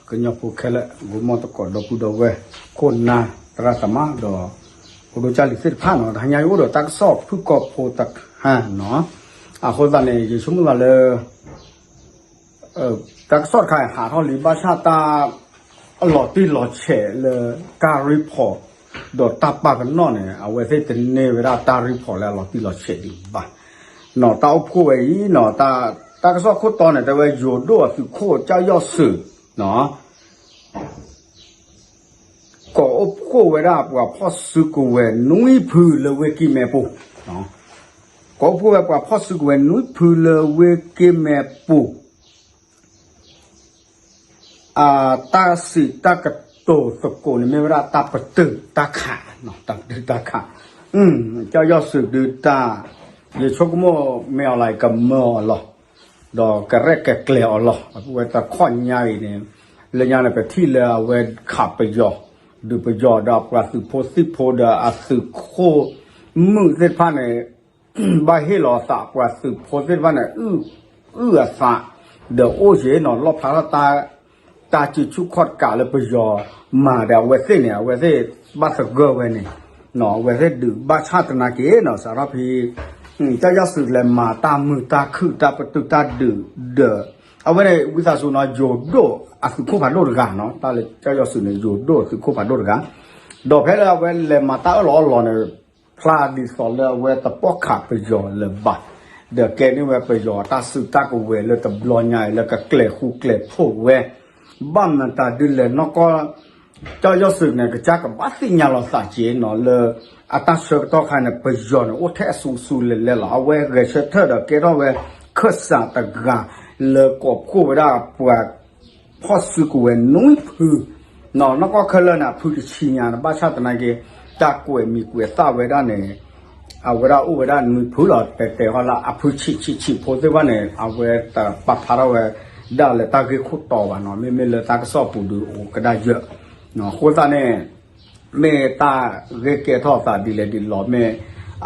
ကညီဖိခဲလၢာ် ဂီၤမီၢ်သကိး ဒီပုၢ်ဒီဝဲၢ် ခိၣ်နၢ် သရၣ်သမါ ဒီး ဖိဒိၣ်ကၢ်လံၤသ့ၣ်တဖၣ်နီၤ, တဟါညါအံၤအိၣ်ဒီးတၢ်ကစီၣ်ဖုၣ်ကိာ်ဖိတခါနီၤ, အဃိသတးန့ၣ် ယဆိကမိၣ်သးလၢ တၢ်ကစီၣ်တခါအံၤဟးထီၣ်လံ ဘၣ်ဆၣ်တၢ် အလီၤတံၢ်လီၤဆဲးလၢ တၢ် report ဒီးတၢ်ပာ်ပနီၣ်န့ၣ် အဝဲသ့ၣ်တန့ၢ်ဝဲဒၣ်တၢ် report လၢအလီၤတံၢ်လီၤဆဲးဒံးဘၣ်နီၤ. တၢ်အိၣ်ဖှိၣ်ဝဲအံၤနီၤ, တၢ်ကစီၣ်ခိၣ်တီန့ၣ် တဲဝဲယိၤဒိၣ်အသုးခိၣ်ကၢ်ယီၢ်စုး ကိးအိၣ်ဖှိၣ်ဝဲဒၣ်ပှၤဖီၣ်စုကဝဲၤနွံဖုလၢဝ့ၢ်ကံၢ်မဲပူၤ, ကိးအိၣ်ဖှိၣ်ဝဲပှၤဖီၣ်စုကဝဲၤနွံဖုလၢဝ့ၢ်ကံၢ်မဲပူၤ အတၢ်စံးတၢ်ကတိၤသကိးန့ၣ် မ့ၢ်ဝဲဒၣ်တၢ်ပတုာ်တၢ်ခး, တၢ်ပတုာ်တၢ်ခး, ကၢ်ယီၢ်စုးဒုးတၢ်, ယဆိကမိၣ်မ့ၢ်အီၤလၢကမၢအီၤလီၤ, ဒီးကရဲၣ်ကကျဲၤအီၤလီၤ. အဝဲတခီညါအံၤန့ၣ် လၢညါန့ၣ် ပထံၣ်လၢအဝဲခးပယီၤ, ဒုးပယီၤဒီးအပှၤသုးဖိသံၣ်ဖိဒီးအသုးခိၣ်မုၣ်သ့ၣ်တဖၣ်န့ၣ် ဘၣ်ဟ့ၣ်လီၤသး ပှၤသုးဖိသ့ၣ်တဖၣ်န့ၣ် အုၣ်အသး ဒီးအိၣ်က့ၤနီၤ လီၣ်ဖျါထီၣ်တၢ် တၢ်စုဆူၣ်ခီၣ်တကးလၢပယီၤမၤဒီးအဝဲသ့ၣ်န့ၣ် အဝဲသ့ၣ်ဘၣ်သဂၢၢ်ဝဲန့ၣ်, အဝဲသ့ၣ်ဒုးဘၣ်ဆၣ်သနာ်က့နီၤ စးထီၣ်ဖဲ ကၢ်ယီၢ်စုးလဲၤမၤတၢ်မုာ်တၢ်ခုၣ်တၢ်ပတုာ်တၢ်ဒုးဒီး အဝဲန့ၣ်ဝံသးစူၤနီၤ ယိၤဒိၣ်အသုးခိၣ်ဖးဒိၣ်တဂၤနီၤ တၢ်လၢကၢ်ယီၢ်စုးန့ၣ် ယိၤဒိၣ်အသုးခိၣ်ဖးဒိၣ်တဂၤ ဒီးဖဲလၢအဝဲလဲၤမၤတၢ်အၢၣ်လီၤအီလီၤန့ၣ် ဖျါဒ်သိးလၢအဝဲတပီၢ်ခးပယီၤလၢၤဘၣ်, ဒီးကဲန့ၢ်ဝဲပယီၤတၢ်စုတၢ်ကဝဲၤလၢတဘျီညါအံၤလၢကကျဲၤဃူကျဲၤဖိးဝဲ, ဘၣ်မတၤဒုးလဲၤနီၢ်ကီၢ် ကၢ်ယီၢ်စုးန့ၣ် ကစၢ်ကဘၣ်သ့ၣ်ညါလီၤသးက့နီၤလၢ အတၢ်ဆၢကတီၢ်ခါန့ၣ် ပယီၤန့ၣ် အိၣ်ထဲအစုဆူလဲၤလဲၤလီၤ. အဝဲဂဲၤဆၢထၢၣ်ဒီးကဲထီၣ်ဝဲ ခၢၣ်စးတဂၤ လၢကိးဖှိၣ်ဝဲဒၣ်ပှၤ ဖီၣ်စုကဝဲၤနွံဖု, နီၢ်ကီၢ်ခဲလၢာ်န့ၣ် အဖုတဆံညါန့ၣ် ဘၣ်ဆၣ်သနာ်က့ တၢ်ကွဲးမံၤကွဲးသၣ်ဝဲဒၣ်န့ၣ် အဝဲဒၣ်အိၣ်ဝဲဒၣ်နွံဖုလီၤ. တဲတဲဟီလၢအဖုဆံးဆံးဆံးဖိသ့ၣ်တဖၣ်န့ၣ် အဝဲတပာ်ဖျါထီၣ်ဝဲဒၣ်လၢတၢ်ဂ့ၢ်ခိၣ်တီဘၣ်နီၤ, မ့မ့ၢ်လၢတၢ်ကစီၣ်ပူၤဒုးအိၣ်ကဒါယၢ်, အဃိသတးန့ၣ် မ့ၢ်တၢ်ဂ့ၢ်ကဲထီၣ်သးဒ်လဲၣ်ဒ်လဲၣ် မ့ၢ်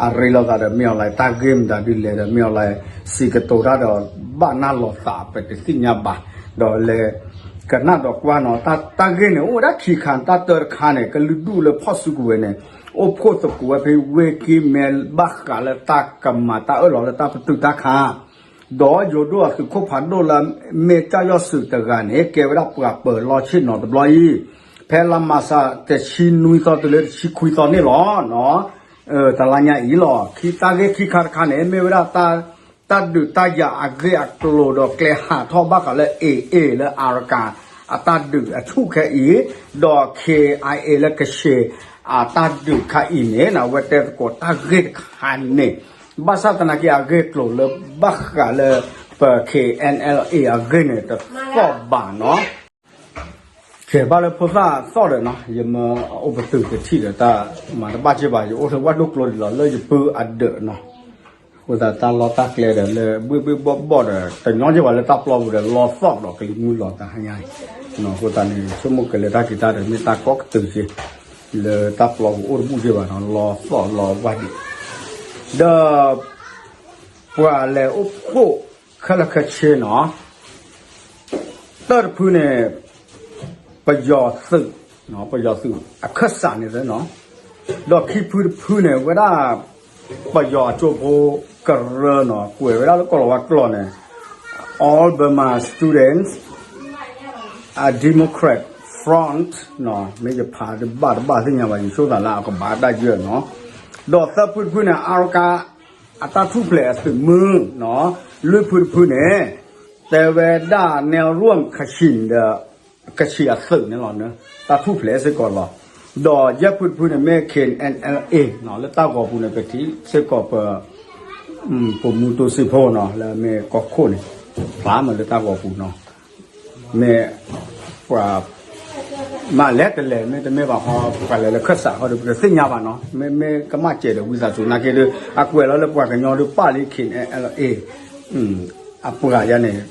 အရ့လိာ်သးဒီး မ့ၢ်အီၤလၢတၢ်ဂ့ၢ်မတၤဒ်လဲၣ်ဒီး မ့ၢ်အီၤလၢစံးကတိၤတၢ်ဒီး ဘၣ်နၢ်လိာ်သးပတသ့ၣ်ညါဘၣ်, ဒီးလဲၤ ကနၣ်ဒီးကွၢ်နီၤ တၢ်ဂ့ၢ်န့ၣ် အိၣ်ဝဲဒၣ်ခံခါ တၢ်တၢတခါန့ၣ် ကလုာ်ဒူၣ်လၢဖီၣ်စုကဝဲၤန့ၣ် အိၣ်ဖှိၣ်သကိးဝဲဖဲဝ့ၢ်ကံၢ်မဲ ဘၣ်ဃးလၢတၢ်ကမၤတၢ်အၢၣ်လီၤလၢတၢ်ပတုာ်တၢ်ခး ဒီးယိၤဒိၣ်အသုးခိၣ်ဖးဒိၣ်လၢ မ့ၢ်ကၢ်ယီၢ်စုးတဂၤန့ၣ် ကဲဝဲဒၣ်ပှၤပၢၤလီၢ်ဆ့ၣ်နီၤတဘျီအံၤ, ဖဲလါမၤစၢၤတဆံနွံသီတုၤလၢတဆံခွံသီန့ၣ်လီၤ. တလါညါအံၤလီၤ. ခံတၢ်ဂ့ၢ်ခံခါတခါန့ၣ် မ့ၢ်ဝဲဒၣ် တၢ်ဒုးတၢ်ယၤအဂ့ၢ်အကျိၤဒီးကျဲဟးထီၣ်ဘၣ်ဃးလၢ AA လၢ Arakan အတၢ်ဒုးအဆူၣ်ခဲအံၤ, ဒီး KIA လၢကဆ့း အတၢ်ဒုးခါအံၤန့ၣ် အဝဲတဲသကိးတၢ်ဂ့ၢ်တခါန့ၣ် ဘၣ်ဆၣ်သနာ်က့အဂ့ၢ်ကျိၤလၢဘၣ်ဃးလၢ ပ KNLA အဂ့ၢ်န့ၣ် တသီၣ်ဘၣ်နီၤ. ကဲဘၣ်လၢဖိသၣ်သီၣ်ဒီးနီၤ ယမ့ၢ်အိၣ်ပတုာ်တထံၣ်ဒီးတၢ်မၤတဘၣ်က့ဘၣ် ယအိၣ်လၢဝၣ်ဒိၣ်ကျိဒံးလီၤ လၢယပုၢ်အဒၢးနီၤ. အဃိသတးတၢ်လီၢ်တၢ်ကျဲဒီးလၢဘှ့ၣ်ဘှ့ၣ်ဘီၣ်ဘီၣ်ဒီး တညီက့ဘၣ်လၢတၢ်ပျီပူၤဒီး လီသီၣ်ဒီးကလံၤမုၢ်လီၤတဟါညါအံၤ, အဃိသတးန့ၣ် ဆိကမိၣ်ကလဲၤတၢ်က့ၤတၢ်ဒီး မ့ၢ်တၢ်ကီကတုာ်က့ လၢတၢ်ပျီပူၤအိၣ်တဘူၣ်က့ဘၣ်နီၤ လီသီၣ်လီဝၢ်ဒံး ဒီး ပှၤလဲၤအိၣ်ဖှိၣ်ခဲလၢာ်ခဲဆ့နီၤ, တၢၢ်တဖုန့ၣ် ပယီၤသုး, ပယီၤသုးအခၢၣ်စးန့ၣ်လီၤ. ဒီးခံဖုတဖုန့ၣ် ဝဲဒၣ် ပယီၤအကၠိဖိကရၢနီၤ ကွဲးဝဲဒၣ်လၢကီၢ်လီၤဝါကျိာ်န့ၣ် All Burma Students Democratic Front နီၤ, မ့ၢ်ယဖးတဘၣ်တဘၣ်သ့ၣ်ညါဘၣ် ယဆိသးလၢအကဘၣ်ဒၣ်ယဲၢ်နီၤ. ဒီးသၢဖုတဖုန့ၣ် Arakan အတၢ်ထူၣ်ဖျဲးအသုးမုၢ်နီၤ, လွံၢ်ဖုတဖုန့ၣ် တဲဝဲဒၣ် Naw Roam Kachin ဒီး ကဆ့းအသုးန့ၣ်လီၤ. တၢ်ထူၣ်ဖျဲးစ့ၢ်ကီးလီၤ. ဒီးယဲၢ်ဖုတဖုန့ၣ်မ့ၢ် KNLA နီၤ, လၢတၢ်ဂီၤပူၤန့ၣ် ပထံၣ်စ့ၢ်ကီးပ ပိာ်မူတူစ့ဖိနီၤ လၢအမ့ၢ်ကီၢ်ခိၣ်န့ၣ် ဖျါမးလၢတၢ်ဂီၤပူၤနီၤ, မ့ၢ် ပှၤ မ့ၢ်လဲၤတလဲၤ မ့တမ့ၢ်ဘၣ်ဃီ ပှၤလဲၤလၢခၢၣ်စးဃီဒီး ပတသ့ၣ်ညါဘၣ်နီၤ, မ့မ့ၢ်ကမၣ်စဲးဒီးဝံသးစူၤနာ်က့ဒီး အကွဲးလီၤလၢပှၤကညီဒီးပာ်လံ KNLA အပှၤယါန့ၣ်,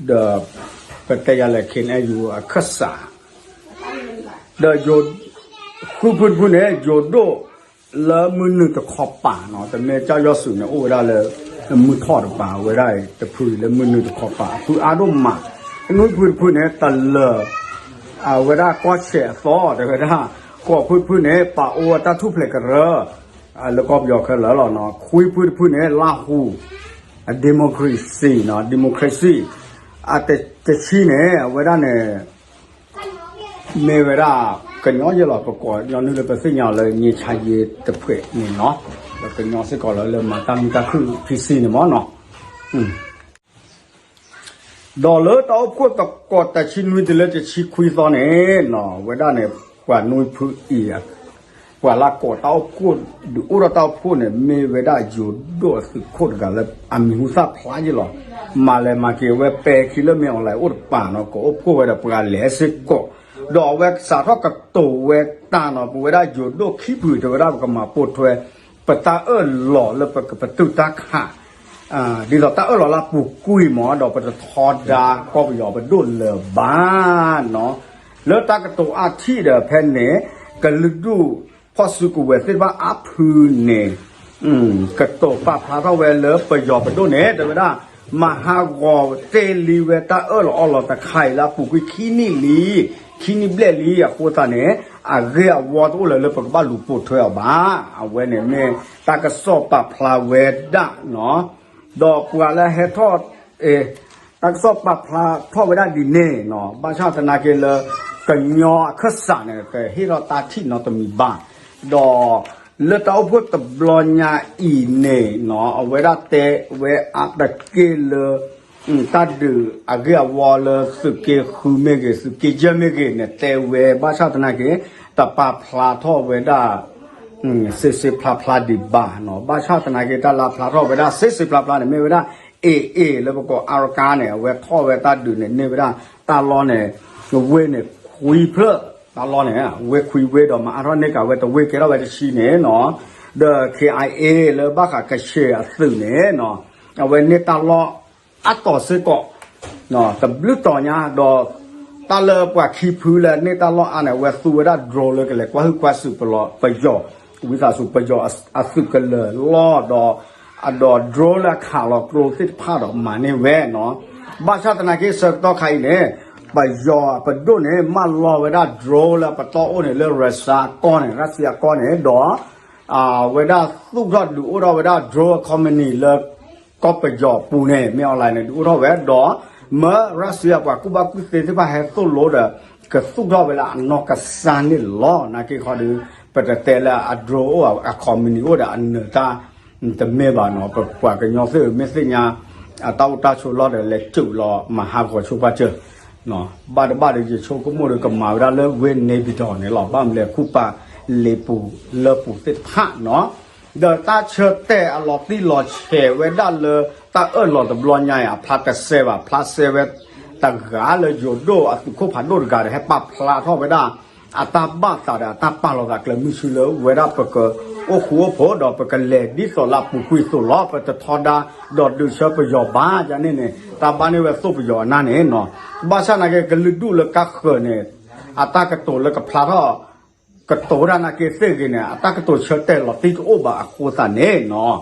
ဒီး ပတဲယါလဲၣ် KNU အခၢၣ်စး ဒီး ဃုဖုတဖုန့ၣ် ယိၤဒိၣ်လၢမုၢ်နုာ်တခီပၤနီၤ, တမ့ၢ်ကၠီယီၤစုးန့ၣ် အိၣ်ဝဲဒၣ်လၢ မုၢ်ထီၣ်တပၤ ဝဲဒၣ်တဖုလၢမုၢ်နုာ်တခီပၤ အဖုအါဒိၣ်မး, နွံဖုတဖုန့ၣ် တလၢၤ အဝဲဒၣ်ကီၢ်ဆဲးအသီ တဲဝဲဒၣ် ဃိးဖုတဖုန့ၣ် ပာ်အိၣ်အတၢ်ထူၣ်ဖျဲးကရၢ လၢကီၢ်ပယီၤခဲလၢာ်လီၤနီၤ. ခွံဖုတဖုန့ၣ် လၢဟူ democracy နီၤ democracy အတဆံန့ၣ် အဝဲဒၣ်န့ၣ် မ့ၢ်ဝဲဒၣ် ကညီယဲလီၤ ပကိးညီနုၢ်လၢပသ့ၣ်ညါအီၤလၢ ငြိမ်းချမ်းရေးတပ်ဖွဲ့ န့ၣ်နီၤ. ပကညီစ့ၢ်ကီးလၢ လၢမၤတၢ်မုာ်တၢ်ခုၣ် PC န့ၣ်မ့ၢ်နီၤ. ဒီးလၢတၢ်အိၣ်ဖှိၣ်သကိးတဆံနွံတုၤလၢတဆံခွံသီန့ၣ်နီၤ အဝဲဒၣ်န့ၣ် ပှၤနွံဖုအံၤ ပှၤလၢကိးတၢ်အိၣ်ဖှိၣ် ဒုးအိၣ်ထီၣ်တၢ်အိၣ်ဖှိၣ်န့ၣ် မ့ၢ်ဝဲဒၣ်ယိၤဒိၣ်အသုးခိၣ်တဂၤလၢအမံၤဟူသၣ်ဖျါယဲလီၤ. မၤလဲၤမၤက့ၤဝဲပဲာ်ခံလၢမ့ၢ်အီၤလဲၤအိၣ်တပၤနီၤ ကအိၣ်ဖှိၣ်ဝဲဒီးပှၤလဲၤစ့ၢ်ကီး ဒီးအဝဲစးထီၣ်ကတိၤဝဲတၢ်နီၤ ပဝဲဒၣ်ယိၤဒိၣ်ခံဖု တဲဝဲဒၣ်ပကမၤပိာ်ထွဲ ပတၢ်အၢၣ်လီၤလၢပကပတုာ်တၢ်ခး ဒ်သိးတၢ်အၢၣ်လီၤလၢအပူၤကွံာ်မ့ၢ် ဒီးပတထီဒါကီၢ်ပယီၤပဒိၣ်လၢၤဘၣ်နီၤ. လၢတၢ်ကတိၤအါထံၣ်ဒီးဖဲန့ၣ် ကလုာ်ဒူၣ်ဖီၣ်စုကဝဲၤသ့ၣ်တဖၣ်အါဖုန့ၣ် ကတိၤပာ်ဖျါထီၣ်ဝဲလၢပယီၤပဒိၣ်န့ၣ် တဲဝဲဒၣ် မၤဟးဂီၤတ့ၢ်လံဝဲတၢ်အၢၣ်လီၤအီလီၤတခါအံၤလၢအပူၤကွံာ်ခံနံၣ်လံ ခံနံၣ်ဘျဲၣ်လံအဃိသတးန့ၣ် အဂ့ၢ်အဝီတအိၣ်လၢၤလၢပကဘၣ်လူၤပိာ်ထွဲအီၤဘၣ်. အဝဲန့ၣ်မ့ၢ်တၢ်ကစီၣ်ပာ်ဖျါဝဲဒၣ်နီၤ. ဒီးပှၤလၢဟဲထီၣ် တၢ်ကစီၣ်ပာ်ဖျါထီၣ်ဝဲဒၣ်ဒ်န့ၣ်နီၤ ဘၣ်ဆၣ်သနာ်က့လၢ ကညီအခၢၣ်စးန့ၣ် ကဟ့ၣ်ထီၣ်တၢ်ထံၣ်နီတမံၤဘၣ်. ဒီးလၢတၢ်အိၣ်ဖှိၣ်တဘျီညါအံၤန့ၣ်နီၤ အဝဲဒၣ်တဲဝဲအါတက့ၢ်လၢ တၢ်ဒုးအဂ့ၢ်အဝီလၢသုးက့ဃုမ့ၢ်ဂ့ၤ သုးက့ယဲၢ်မ့ၢ်ဂ့ၤန့ၣ် တဲဝဲ ဘၣ်ဆၣ်သနာ်က့ တပာ်ဖျါထီၣ်ဝဲဒၣ် စ့စ့ဖျါဖျါဒံးဘၣ်နီၤ. ဘၣ်ဆၣ်သနာ်က့ တၢ်လၢဖျါထီၣ်ဝဲဒၣ်စ့စ့ဖျါဖျါန့ၣ် မ့ၢ်ဝဲဒၣ် AA လၢပကိး Arakan န့ၣ် အဝဲထီၣ်ဝဲတၢ်ဒုးန့ၣ် န့ၢ်ဝဲဒၣ်တၢ်လီၢ်န့ၣ် ဝ့ၢ်န့ၣ်ခွံဖျၢၣ် တၢ်လီၢ်န့ၣ် ဝ့ၢ်ခွံဝ့ၢ်ဒီးမၤအါထီၣ်န့ၢ်ကၤဝဲတဝ့ၢ်ကဲထီၣ်ဝဲတဆံန့ၣ်နီၤ. ဒီး KIA လၢဘၣ်ဃးကချ့ၣ်အသုးန့ၣ်နီၤ အဝဲန့ၢ်တၢ်လီၢ် အါတီၤစ့ၢ်ကီး တဘျုးတီၤညါဒီး တၢ်လၢပှၤခံဖုလၢန့ၢ်တၢ်လီၢ်အါန့ၣ် အဝဲသူဝဲဒၣ် drone လၢကလဲၤကွၢ်ဟုၣ်ကွၢ်စူၣ်ပယီၤ ဝံသးစူၤပယီၤအသုးကလၢၤလီၢ်ဒီး ဒီး drone လၢအခးလီၤကျိသ့ၣ်တဖၣ်ဒီးမၤန့ၢ်ဝဲနီၤ. ဘၣ်ဆၣ်သနာ်က့ဆၢကတီၢ်ခါအံၤန့ၣ် ပယီၤပဒိၣ်န့ၣ် မၢလီၤဝဲဒၣ် drone လၢပတီၢ်အိၣ်န့ၣ် လၢ Russia အကီၢ်န့ၣ် Russia အကီၢ်န့ၣ်ဒီး အဝဲဒၣ်သူၣ်ထီၣ်ဒုးအိၣ်ထီၣ်ဝဲဒၣ် drone company လၢ ကီၢ်ပယီၤပူၤန့ၣ် မ့ၢ်အီၤလဲၣ်န့ၣ် ဒုးအိၣ်ထီၣ်ဝဲဒီး မၢ Russia ပှၤကူၣ်ဘၣ်ကူၣ်သ့သ့ၣ်တဖၣ်ဟဲသိၣ်လိဒီး ကသူၣ်ထီၣ်ဝဲလၢအနီၢ်ကစၢ်န့ၣ်လီၤ. နာ်က့ခီဒီး ပတတဲလၢအ drone အိၣ်အ company အိၣ်ဒီးအနၢၤတၢ် တမ့ၢ်ဘၣ်နီၤ. ပပှၤကညီသ့ၣ်ဧၢ မ့ၢ်သ့ၣ်ညါ အတၢ်အိၣ်တၢ်ဆိးလီၢ်ဒီး လဲၤစူးလီၤမၤဟးဂီၤဆိပာ်စၢၤ ဘၣ်တဘၣ်ဒီးယဆိကမိၣ်ဒီးကမၤဝဲဒၣ်လၢဝ့ၢ် နေပြည်တော် န့ၣ်လီၤ. ဘၣ်မနုၤလဲၣ် ခူၣ်ပာ်လ့ပူၤလၢပူၤသ့ၣ်တဖၣ်နီၤ. ဒီးတၢ်ဆၢတဲာ်အလီၤတံၢ်လီၤဆဲးဝဲဒၣ်လၢတၢ်အၢၣ်လီၤတဘျီညါအံၤ အဖျါတစဲးဘၣ် ဖျါစဲးဝဲတဂၤလၢယိၤဒိၣ်အသုးခိၣ်ဖးဒိၣ်တဂၤဒီး ဟဲပာ်ဖျါထီၣ်ဝဲဒၣ် အတၢ်ဘၣ်သးဒီးအတၢ်ပာ်လီၤသးကျဲမုၢ်ဆူလၢဝဲဒၣ်ပကအိၣ်ဃူအိၣ်ဖိးဒီးပကလဲၤဒ်သိးလၢအပူၤကွံာ်သိးလီၤ. ပတထီဒါဒီးဒုးဆၢပယီၤဘၣ်ယၤန့ၣ်န့ၣ် တၢ်ဘၣ်န့ၢ်ဝဲသိၣ်ပယီၤအနၢ်န့ၣ်နီၤ. ဘၣ်ဆၣ်သနာ်က့ ကလုာ်ဒူၣ်လၢကါဃၢၤန့ၣ် အတၢ်ကတိၤလၢကဖျါထီၣ် ကတိၤဝဲဒၣ်နာ်က့သ့ၣ်ဂ့ၤန့ၣ် အတၢ်ကတိၤဆၢတဲာ်လီၤတံၢ်တအိၣ်ဘၣ်အဃိသတးန့ၣ်နီၤ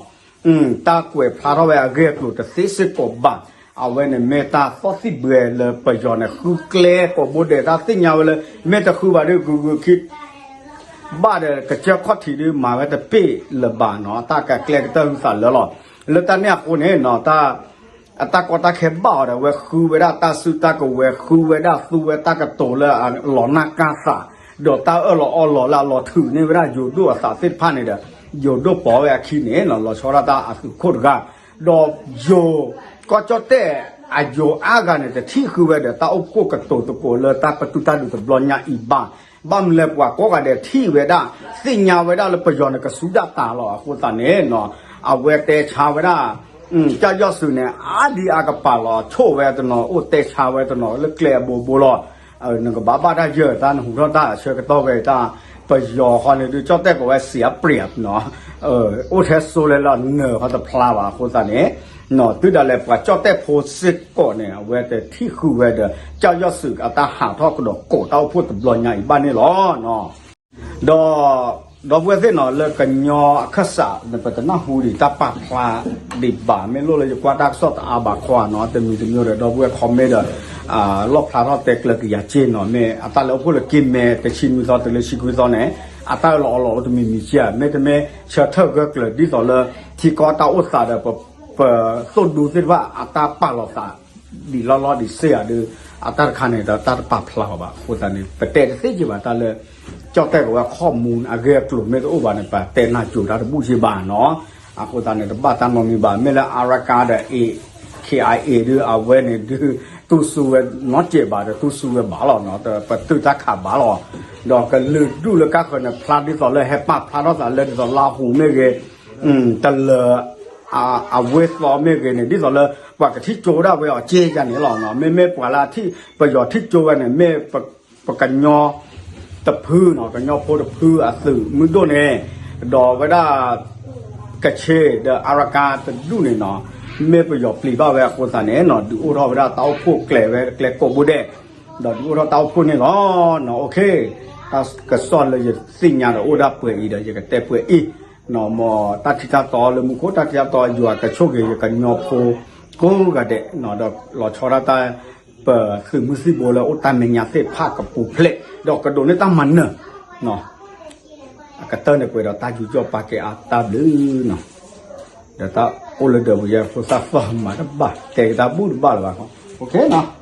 တၢ်ကွဲးဖျါထီၣ်ဝဲအဂ့ၢ်အကျိၤတသ့စ့ၢ်ကီးဘၣ်. အဝဲန့ၣ်မ့ၢ်တၢ်သီၣ်သံၣ်ဘှဲလၢပယီၤန့ၣ် ဃုကျဲကိးဘိဒဲး တၢ်သ့ၣ်ညါဝဲလၢ မ့ၢ်တဃုဘၣ်ဒီး ဂုၤဂုၤခံ ဘၣ်ဒီး ကစၢၢ်ခီၣ်ထံးဒီး မၤဝဲတပ့ၢ်လၢၤဘၣ်နီၤ တၢ်ကကျဲကတၢၢ်ဟုသးလၢလီၤ. လၢတၢ်န့ၣ်အဃိန့ၣ်နီၤ တၢ် အတၢ်ကီတၢ်ခဲဘၣ်အီၤဒီး အဝဲဃုဝဲဒၣ်တၢ်စုတၢ်ကဝဲၤ ဃုဝဲဒၣ်သူဝဲတၢ်ကတိၤလၢအလီၤနၢ်ကါသး ဒီးတၢ်အၢၣ်လီၤအီလီၤလၢအလီၤထုးန့ၢ်ဝဲဒၣ်ယိၤဒိၣ်အသးသ့ၣ်တဖၣ်န့ၣ်ဒီး ယိၤဒိၣ်ပိာ်ဝဲအခံန့ၣ်နီၤ လီၤဆီဒၣ်တၢ်အသုးခိၣ်တဂၤ ဒီးယိၤ ကီၢ်ကၠီၣ်တဲၣ်အယိၤအါဂၤန့ၣ် တထံၣ်ဃုာ်ဝဲဒီးတၢ်အိၣ်ဖှိၣ်ကတိၤသကိးလၢတၢ်ပတုာ်တၢ်ဒုးတဘျီညါအံၤဘၣ်. ဘၣ်မနုၤလဲၣ် ပှၤကိးဂၤဒဲးထံၣ်ဝဲဒၣ် သ့ၣ်ညါဝဲဒၣ်လၢပယီၤန့ၣ်ကစူဒၣ်တၢ်လီၤ. အဃိသတးန့ၣ်နီၤ အဝဲတဲဆါဝဲဒၣ် ကၢ်ယီၢ်စုးန့ၣ် အါဒံအါကပၤလီၤ ဆိၣ်ဝဲတနီၤ အိၣ်တဲဆါဝဲတနီၤ လၢကျဲအဘိဘိလီၤ. နကဘၣ်ဘၣ်တၢ်ယၢၢ်တၢ် နဟူးထီၣ်တၢ်အဆၢကတီၢ်ဝဲတၢ် ပယီၤဃီန့ၣ်ဒုး ကၠီၣ်တဲၣ်ကိးဝဲ เสียเปรียบ နီၤ အိၣ်ထဲစိလဲၣ်လီၤ နၢၤဃီတဖျါဘၣ်အဃိသတးန့ၣ် တုၤဒၣ်လဲာ်ပှၤကၠီၣ်တဲၣ်ဖိစ့ၢ်ကီးန့ၣ် အဝဲတထံၣ်ဃုာ်ဝဲဒီး ကၢ်ယီၢ်စုးအတၢ်ဟးထီၣ်ကဒီးကိးတၢ်အိၣ်ဖှိၣ်တဘျီညါအံၤဘၣ်န့ၣ်လီၤ. ဒီး ဒီပုၢ်ဝဲၢ်သ့ၣ်နီၤ လၢကညီအခၢၣ်စးန့ၣ် ပတနၢ်ဟူဒံးတၢ်ပာ်ဖျါဒံးဘၣ်, မ့ၢ်လိၣ်လၢယကွၢ်တၢ်ကစီၣ်တအါဘၣ်ခီနီၤ, တမံၤတမံၤဒီး ဒီပုၢ်ဝဲၢ် comment ဒီး လီၣ်ဖျါထီၣ်တဲကျၢၤကယၤက့နီၤ, မ့ၢ်အတၢ်လၢအိၣ်ဖှိၣ်လၢက့မဲာ် တဆံနွံသီတုၤလၢဆံခွံသီန့ၣ် အတၢ်အၢၣ်လီၤအီလီၤအိၣ်တမံၤမံၤက့ဧါ, မ့တမ့ၢ်ဆၢထၢၣ်ဂၢၢ်ကျၢၤဒ်သိးလၢ ထံကီၢ်တၢ်အိၣ်သးဒီး ပသိၣ်ဒူသ့ၣ်တဖၣ် အတၢ်ပာ်လီၤသး ဒံးလီၢ်လီၢ်ဒံးစ့ၢ်ဧါဒီး အတၢ်တခါန့ၣ်ဒီး တၢ်တပာ်ဖျါအီၤဘၣ်. အဃိသတးန့ၣ် ပတဲတသ့က့ဘၣ် တၢ်လၢ ကၠီၣ်တဲၣ်ကဝဲ ข้อมูลအဂ့ၢ်အကျိၤမ့ၢ်တအိၣ်ဘၣ်န့ၣ် ပတဲနၢ်စိၤတၢ်တဘူၣ်က့ဘၣ်နီၤ. အဃိသတးန့ၣ် တဘၣ်တၢ်နီတမံၤဘၣ်. မ့ၢ်လၢ Arakan ဒီး ခ့ၣ်အၣ်အ့ၣ် ဒုး အဝဲန့ၣ်ဒုး တူၢ်စူဝဲနီတစဲးဘၣ်ဒီး တူၢ်စူဝဲဘၣ်လီၤနီၤ, ပတုာ်တၢ်ခးဘၣ်လီၤ. ဒီးကလုာ်ဒူၣ်လၢကါဃၢၤန့ၣ် ဖျါဒ်သိးလၢဟဲပာ်ဖျါထီၣ်သးလၢဒ်သိးလါဟူးမ့ၢ်ဂ့ၤ တလၢၤ အဝ့ၢ်သီမ့ၢ်ဂ့ၤန့ၣ် ဒ်သိးလၢ ပှၤကထံၣ်ကၠိဝဲဒၣ်ဝဲအီၤက့ယါန့ၣ်လီၤ. မ့မ့ၢ်ပှၤလၢအထံၣ် ပယီၤထံၣ်ကၠိဝဲန့ၣ် မ့ၢ်ပကညီတဖုနီၤ, ကညီဖိတဖုအသုးမုၢ်ဒိၣ်န့ၣ် ဒီးဝဲဒၣ် ကခ့ၣ်ဒီး Arakan တဒူၣ်န့ၣ်နီၤ, မ့ၢ်ပယီၤပျံၤဘၣ်ဝဲအဃိသတးန့ၣ်နီၤ ဒုးအိၣ်ထီၣ်ဝဲဒၣ်တၢ်အိၣ်ဖှိၣ်ကျဲၤဝဲကျဲကိးဘိဒဲး, ဒီးဒုးအိၣ်ထီၣ်တၢ်အိၣ်ဖှိၣ်န့ၣ်လီၤ. တၢ်ကစီၣ်လၢယသ့ၣ်ညါဒီးအိၣ်ဒၣ်ပှဲၤအံၤဒီး ယကတဲပှဲၤအံၤ, မ်တၢ်ထံတၢ်တီလၢမူခိၣ်တၢ်ထံတၢ်တီယွၤကဆိၣ်ဂ့ၤယကညီဖိကိးဂၤဒဲး, ဒီးလီၤဆီဒၣ်တၢ် ပသုးမုၢ်သံၣ်ဘိလၢအိၣ်တၢ်မဲာ်ညါသ့ၣ်တဖၣ်ကပူၤဖျဲး ဒီးကဒိးန့ၢ်တၢ်မၤနၢၤ အကတၢၢ်န့ၣ်ပှဲၤဒီးတၢ်ယူးယီၣ်ပာ်ကဲအါတၢ်ဘျုးနီၤ, ဒီးတၢ်အိၣ်လၢဒၢးပူၤယဲဖိသၣ်သီၣ်မၤတဘၣ် တဲကတၢ်ဘူၣ်တဘၣ်လၢၤဘၣ်, အိၣ်ခ့နီၤ.